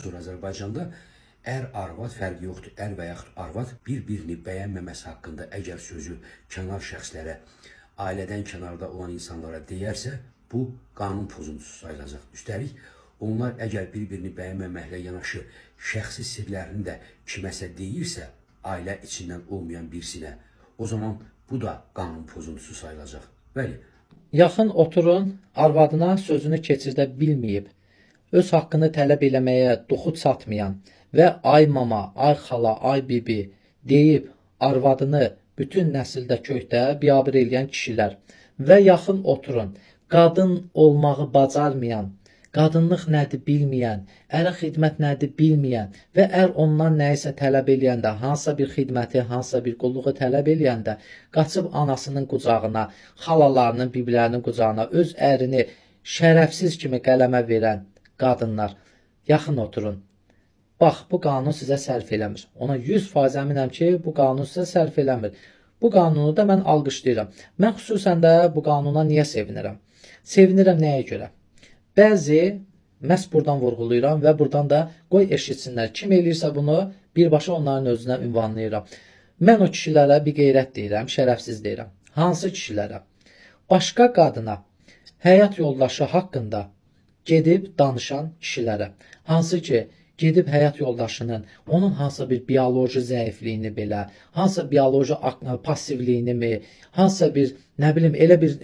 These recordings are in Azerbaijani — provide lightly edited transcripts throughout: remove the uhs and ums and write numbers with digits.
Sonra Azərbaycanda ər arvad fərqi yoxdur. Ər və yaxud arvad bir-birini bəyənməməsi haqqında əgər sözü kənar şəxslərə, ailədən kənarda olan insanlara deyərsə, bu qanun pozuntusu sayılacaq. Üstəlik, onlar əgər bir-birini bəyənməməklə yanaşı şəxsi sirlərini də kiməsə deyirsə, ailə içindən olmayan birisinə, o zaman bu da qanun pozuntusu sayılacaq. Bəli, Yaxın oturun, arvadına sözünü keçirdə bilməyib, öz haqqını tələb eləməyə duxu çatmayan və ay mama, ay xala, ay bibi deyib arvadını bütün nəsildə kökdə biabır eləyən kişilər və yaxın oturun, qadın olmağı bacarmayan, qadınlıq nədir bilməyən, ərə xidmət nədir bilməyən və ər ondan nəyisə tələb eləyəndə, hansısa bir xidməti, hansısa bir qulluğu tələb eləyəndə qaçıb anasının qucağına, xalalarının, bibilərinin qucağına öz ərini şərəfsiz kimi qələmə verən qadınlar, yaxın oturun. Bax, bu qanun sizə sərf eləmir. Ona 100% əminəm ki, bu qanun sizə sərf eləmir. Bu qanunu da mən alqışlayıram. Mən xüsusən də bu qanuna niyə sevinirəm? Sevinirəm nəyə görə? Bəzi məhz burdan vurğulayıram və burdan da qoy eşitsinlər. Kim eləyirsə bunu birbaşa onların özünə ünvanlayıram. Mən o kişilərə bir qeyrət deyirəm, şərəfsiz deyirəm. Hansı kişilərə? Başqa qadına həyat yoldaşı haqqında gedib danışan kişilərə. Hansı ki, gedib həyat yoldaşının onun hansısa bir bioloji zəifliyini belə, hansısa bioloji passivliyini mi, hansısa bir nə bilim elə bir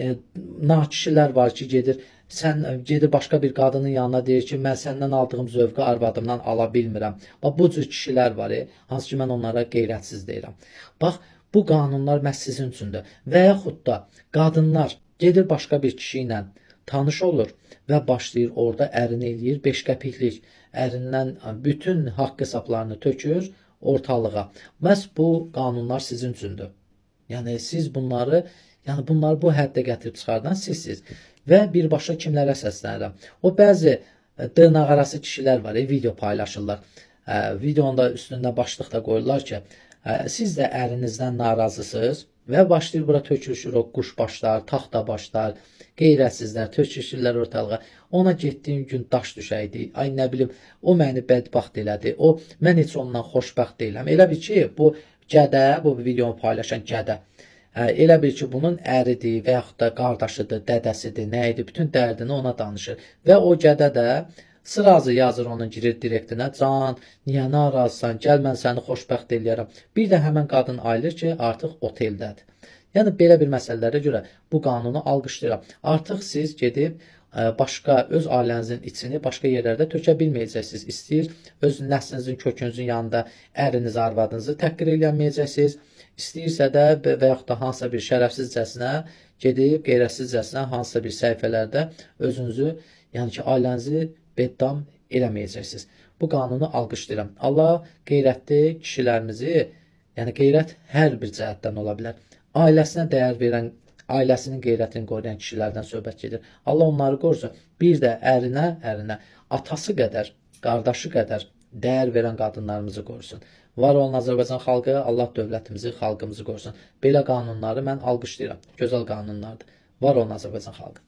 nakişilər var ki, gedir sən gedir başqa bir qadının yanına deyir ki, mən səndən aldığım zövqü arvadımdan ala bilmirəm. Bax bu cür kişilər var, hansı ki mən onlara qeyrətsiz deyirəm. Bax bu qanunlar məhz sizin üçündür. Və yaxud da qadınlar gedir başqa bir kişi ilə tanış olur və başlayır orada ərini eləyir 5 qəpiklik, ərindən bütün haqq hesablarını tökür ortalığa. Məhz bu qanunlar sizin üçündür. Yəni siz bunları, yəni bunları bu həddə gətirib çıxardan sizsiz. Və birbaşa kimlərə səslənirəm? O bəzi dırnaqarası kişilər var, video paylaşırlar. Videonun da üstündə başlıq da qoyurlar ki, siz də ərinizdən narazısınız və başlayır bura tökülüşür o quşbaşlar, taxtabaşlar, qeyrətsizlər tökülüşürlər ortalığa. Ona getdiyim gün daş düşəydi. Ay nə bilim, o məni bədbəxt elədi. O mən heç ondan xoşbəxt deyiləm. Elə bil ki, bu gədə, bu videonu paylaşan gədə. Elə bil ki, bunun əridir və yaxud da qardaşıdır, dədəsidir, nə idi, bütün dərdini ona danışır. Və o gədə də sırazı yazır onun girir direktinə, can, niyə narazısan, gəl mən səni xoşbəxt eləyərəm. Bir də həmən qadın ayılır ki, artıq oteldədir. Yəni belə bir məsələlərə görə bu qanunu alqışlayıram. Artıq siz gedib başqa öz ailənizin içini başqa yerlərdə tökə bilməyəcəksiniz. İstəyir öz nəslinizin, kökünüzün yanında ərinizi, arvadınızı təhqir eləməyəcəksiniz. İstəyirsə də və yaxud da hansısa bir şərəfsizcəsinə gedib qeyrətsizcəsinə hansısa bir səhifələrdə özünüzü, yəni ki, ailənizi beddam eləməyəcəksiniz. Bu qanunu alqışlayıram. Allah qeyrətli kişilərimizi, yəni qeyrət hər bir cəhətdən ola bilər. Ailəsinə dəyər verən, ailəsinin qeyrətini qoruyan kişilərdən söhbət gedir. Allah onları qorusun. Bir də ərinə atası qədər, qardaşı qədər dəyər verən qadınlarımızı qorusun. Var olun Azərbaycan xalqı, Allah dövlətimizi, xalqımızı qorusun. Belə qanunları mən alqışlayıram. Gözəl qanunlardır. Var olun Azərbaycan xalqı.